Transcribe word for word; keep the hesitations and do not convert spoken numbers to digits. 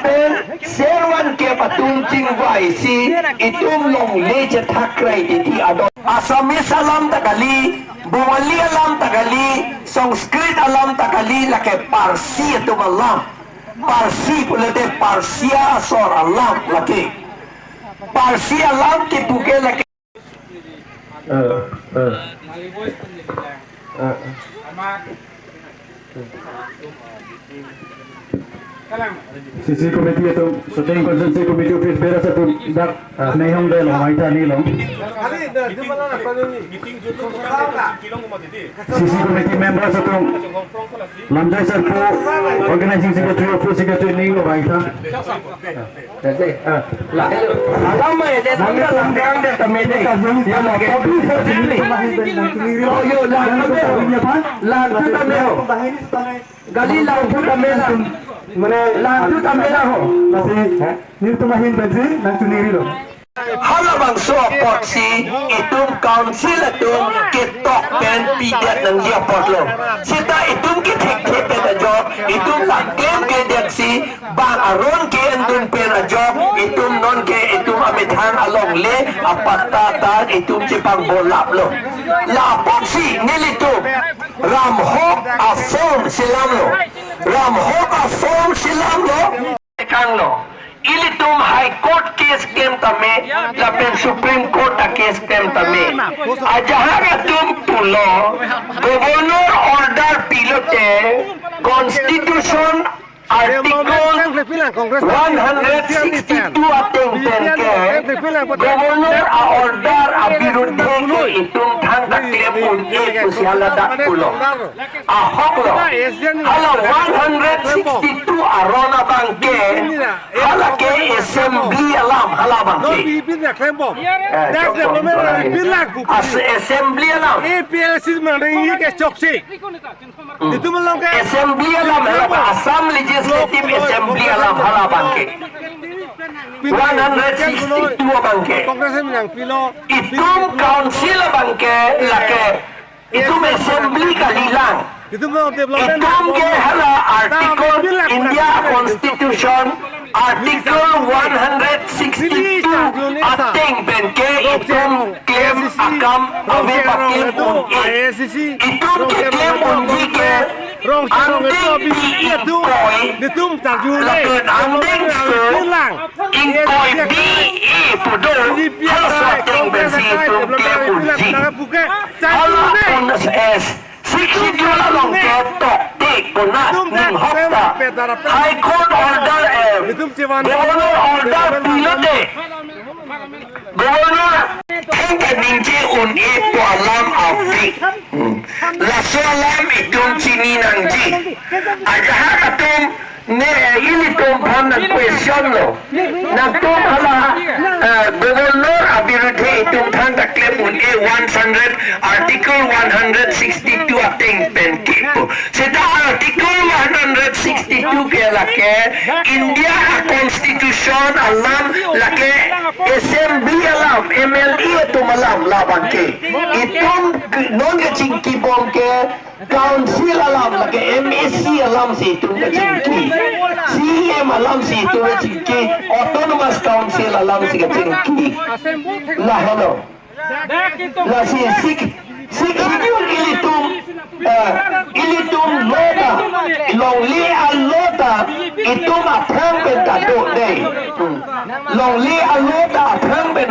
Pen servan ke patum chingvaisi itum longle chethak krai titi adon. Assamese alam ta kali, Bongali alam ta kali, Sanskrit alam ta kali, lake Parsi atum alam. Parsi pulote Persia asor alam lake. Parsi alam kipuke lake. Eh, eh. Eh, eh. C C committee atum, Suteng constituency committee office bearers atum dak, ah, nehong de long, maita ni long. C C committee members atum, Lamjai Sarpo, organizing secretary, office secretary, ning lo, maita. Jadi, ah, la, alam mai de, nang de, nang de, nang de, tame de. Ya, lagi. Yo, yo, la, tame. La, tu tame. Gali, la, tu tame, la. Mane, la, tu tame, la, ho. Lasi, nelitum ahin pensi nangchoningri lo. Halabangso apotsi itum council atum ketok pen pidet nangji apotlo. Seta itum kethekthek pen ajok, itum la klem kledetsi, bang aron ke-endun pen ajok, itum nonke itum amethang alongle apatta ta itum chepangbolaplo. La apotsi nelitum Ramhok a-form selamlo. Ramhok a-form selamlo. Kanglo. Ilitum High Court case klem tame, lapen Supreme Court a-case klem tame. Ajahak atum pulo, Governor order pilote, Constitution Article one hundred sixty-two ateng pen ke, Governor a-order abirudhe ke itum thangta klem un-e pusi haladak pulo. Ahok lo. Hala one hundred sixty-two aron abang ke, hala ke assembly alam hala abang ke. Eh, as assembly alam. Hmm. Assembly alam hala abang, Assam Legislative Assembly alam hala abang ke. One hundred sixty-two abang ke. Itum council abang ke lake. Itum assembly kalilang. Itum ke hala article India Constitution article one hundred sixty-two ateng pen ke itum klem akam ave paklem un-e. Itum ke klem unji ke angdeng pi ingkoi lapen angdeng so ingkoi bi e pu do, halaso ateng pensi itum klem unji. Hala pun es Sixth Schedule along ke tokte konat ning hokta. High Court order, eh, Governor order pilote. Governor thengke ningje un-e pu alam ave. Hmm. Laso alam itum chini nangji. Ajahak atum ne, eh, ilitum aphan nang question lo. Nangtum hala, eh, Governor abirudhe itum thangta klem un-e one hundred, Article one hundred sixty-two ateng pen ke pu. Seta Article one hundred sixty-two ke lake India a-Constitution alam, lake assembly alam, M L A atum alam labang ke. Itum non kachingkibom ke Council alam, lake M A C alamsi itum kachingki. C E M alamsi itum kachingki. Autonomous Council alamsi kachingki. Lahelo. Lasi sik, sik hidur ilitum, eh, ilitum law ta, longle a-law ta, itum aphrang pen ta do dei. Hmm. Longle a-law ta aphrang pen